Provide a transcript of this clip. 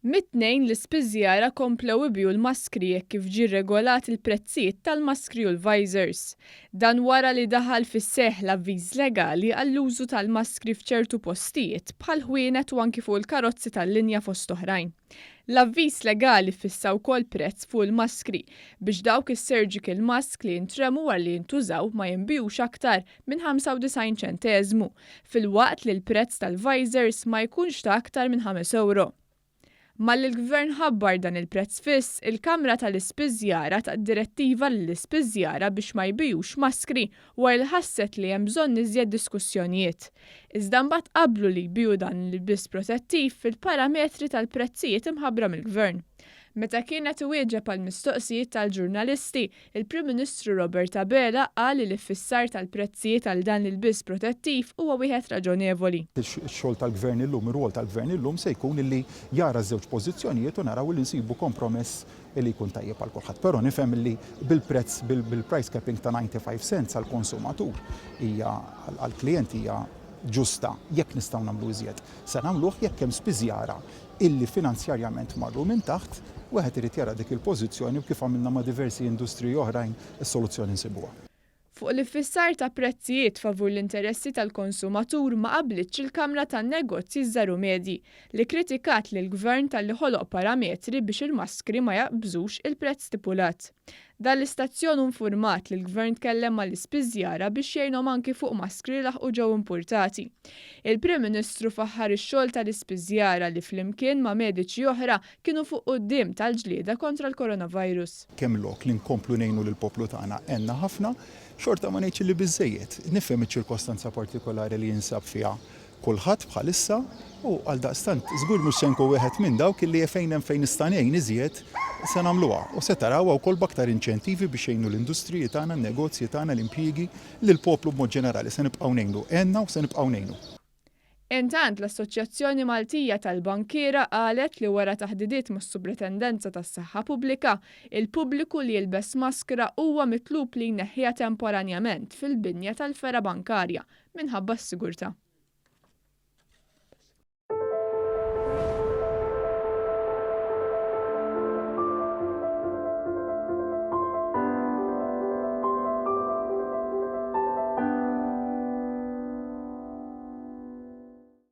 Mit-Tnejn l-ispiżjara komplew ibigħu l-maskri hekk kif ġie regolat il-prezzijiet tal-maskri u l-visors. Dan wara li daħal fis-seħħ l-avviż legali għall-użu tal-maskri f'ċertu postijiet bħal ħwienet u anki fuq il-karozzi tal-linja fost oħrajn. L-avviż legali ffissa wkoll prezz fuq il-maskri biex dawk is-surgical mask li jintremu wara li jintużaw ma jinbigħux aktar minn 95 ċenteżmu, filwaqt li l-prezz tal-visors ma jkunx ta' aktar minn ħames ewro. Malli l-Gvern ħabbar dan il-prezz fiss, il-Kamra tal-Ispiżjara tat direttiva lill-ispiżjara biex ma jbigħux maskri wara li ħasset li hemm bżonn iżjed diskussjonijiet. Iżda mbagħad qablu li jbigħu dan l-ilbies protettiv fil-parametri tal-prezzijiet imħabbra mill-Gvern. Meta kien qed iwieġeb għal mistoqsijiet tal-ġurnalisti, Il-Prim Ministru Robert Abela qal li l-iffissar tal-prezzijiet għal dan l-ilbies protettiv huwa wieħed raġonevoli. Ix-xogħol tal-Gvern illum, ir-rwol tal-Gvern illum se jkun illi jara ż-żewġ pożizzjonijiet u naraw illi nsibu kompromess illi jkun tajjeb għal kulħadd. Però nifhem illi bil-prezz, bil-price capping ta' 95 cents għall-konsumatur hija, għall-klijent hija ġusta. Jekk nistgħu nagħmlu iżjed, se nagħmluh, jekk hemm spiżjara illi finanzjarjament marru minn taħt, wieħed irid jara dik il-pożizzjoni u kif għamilna ma' diversi industriji oħrajn is-soluzzjoni nsibuha. Fuq l-iffissar ta' prezzijiet favur l-interessi tal-konsumatur ma qablitx il-Kamra tan-Negozji Żgħar u Medji, li kkritikat lill-Gvern talli ħoloq parametri biex il-maskri ma jaqbżux il-prezz stipulat. Dan l-istazzjon hu nfurmat li l-Gvern tkellem mal-ispiżjara biex jgħinhom anki fuq maskri li laħqu ġew impurtati. Il-Prim Ministru faħħar ix-xogħol tal-ispiżjara li flimkien ma' mediċi oħra kienu fuq quddiem tal-ġlieda kontra l-coronavirus. Kemm lok li nkomplu ngħinu lill-poplu tagħna għenna ħafna, xorta ma ngħidx li biżżejjed. Nifhem iċ-ċirkostanza partikolari li jinsab fiha kulħadd bħalissa u għaldaqstant żgur mhux se nkun wieħed minn dawk illi fejn hemm fejn nista' ngħin iżjed se nagħmluha u se tarawha wkoll b'aktar inċentivi biex jgħinu l-industriji tagħna, n-negozji tagħna, l-impjiegi, lill-poplu b'mod ġenerali. Se nibqgħu ngħinu. Għenna u se nibqgħu ngħinu. Intant, l-Assoċjazzjoni Maltija tal-Bankiera qalet li wara taħdidiet mas-Supretendenza tas-Saħħa Pubblika, il-pubbliku li jilbes maskra huwa mitlub li jneħħiha temporanjament fil-binja tal-fergħa bankarja minħabba s-sigurtà.